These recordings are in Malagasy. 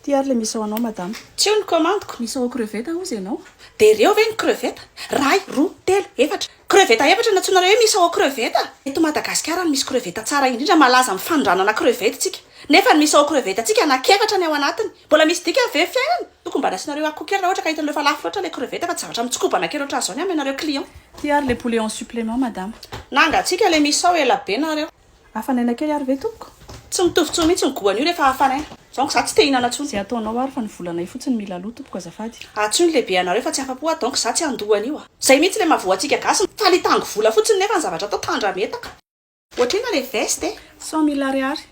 Ty ary le misao anao madama. Tsy io ny commande-ko. Misao crevette hozy ianao. Dia ireo ve ny crevette? Ray, roa, telo, efatra. Crevette efatra no antsoinareo hoe misao crevette? Eto Madagasikara no misy crevette tsara indrindra, malaza amin'ny fanondranana crevette tsika. Nefa ny misao crevette tsika anankiefatra ny ao anatiny. Mbola misy dikany ve ny fiainana? Tokony mba nasianareo akoho kely raha ohatra ka hitanareo fa lafo loatra ilay crevette fa tsy zavatra mitsikobana kely ohatran'izao ny amenareo client. Ty ary le poulet en supplément madama. Nangatsiaka ilay misao ela be nareo. Hafanaina kely ary ve tompoko? Tsy mitovy tsony mihitsy ny goût an'io rehefa hafanaina. Donc za tsy te hihinana tsony. Zay ataonao ary fa ny volanay fotsiny mila aloa tompoko azafady. Antsoy ny lehibe anareo fa tsy afa-po aho donc za tsy handoa an'io a. Zay mihitsy le mahavoa antsika gasy, faly hitango vola fotsiny nefa ny zavatra atao tandrametaka. Ohatr'inona le veste e? 100 000 ariary.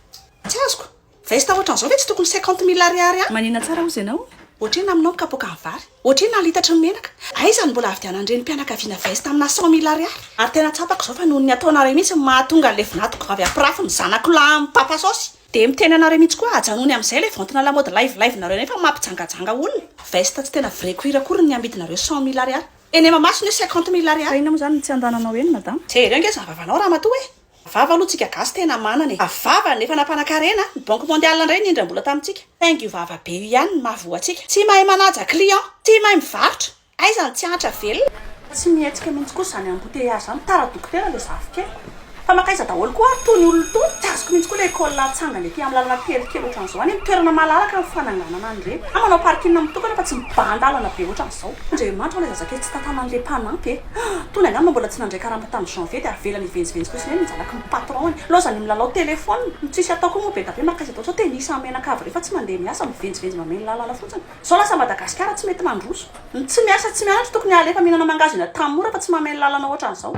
Tsy azoko. Veste ohatran'izao ve tsy tokony 50 000 ariary any? Manina tsara hozy ianao? Ohatrinona aminao ny kapoaka ny vary? Ohatrinona ny litatry ny menaka? Aiza no mbola havidianan'ireny mpianakaviana veste amina 100 000 ariary? Ary tena tsapako izao fa noho ny ataonareo mihitsy no mahatonga an'ilay vinatoko vavy hampirafy ny zanako lahy amin'ny papa saosy. Dia miteny anareo mihitsy koa ajanony amin'izay ilay vente-na lamaody live live-nareo nefa mampijangajanga olona. Veste tsy tena vrai cuir akory ny amidinareo 100 000 ariary. Eny Mahamasina io 50 000 Fa ariary. inona moa izany no tsy andananao eny madama? Jereo ange izany vavanao ramatoa e! Vava aloha tsika gasy tena manana e! Vava nefa nampanakarena, ny banque mondiale indray nindram-bola tamintsika. Saingy io vava be io ihany no mahavoa antsika. Tsy mahay manaja client, tsy mahay mivarotra. Aiza ny tsy antra velona? Tsy mihetsika mihitsy kosa izany embouteillage izany, tara dokotera ilay zafikeliko. Fa mankaiza daholo koa ary itony olona itony? Tsy azoko mihitsy koa ilay école atsangana ety amin'ny lalana kelikely ohatran'izao any amin'ny toerana malalaka ny fananganana an'ireny. Na manao parking mitokana fa tsy mibahan-dalana be ohatran'izao. Andriamanitra ô ilay zazakely tsy tantanan'ilay mpanampy e! Tony angamba mbola tsy nandray karama tamin'ny janvier dia avelany hivenjivenjy fotsiny eny ny zanaky ny patron-ny. Laozany milalao téléphone. Ny tsisy atao koa moa be da be mankaiza daholo sao tennis menakavy rehefa tsy mandeha miasa mivenjivenjy mameno lalana fotsiny. Zao lasa Madagasikara tsy mety mandroso. Ny tsy miasa tsy mianatra tokony alefa mihinana mangahazo eny Antanimora fa tsy mameno lalana ohatran'izao.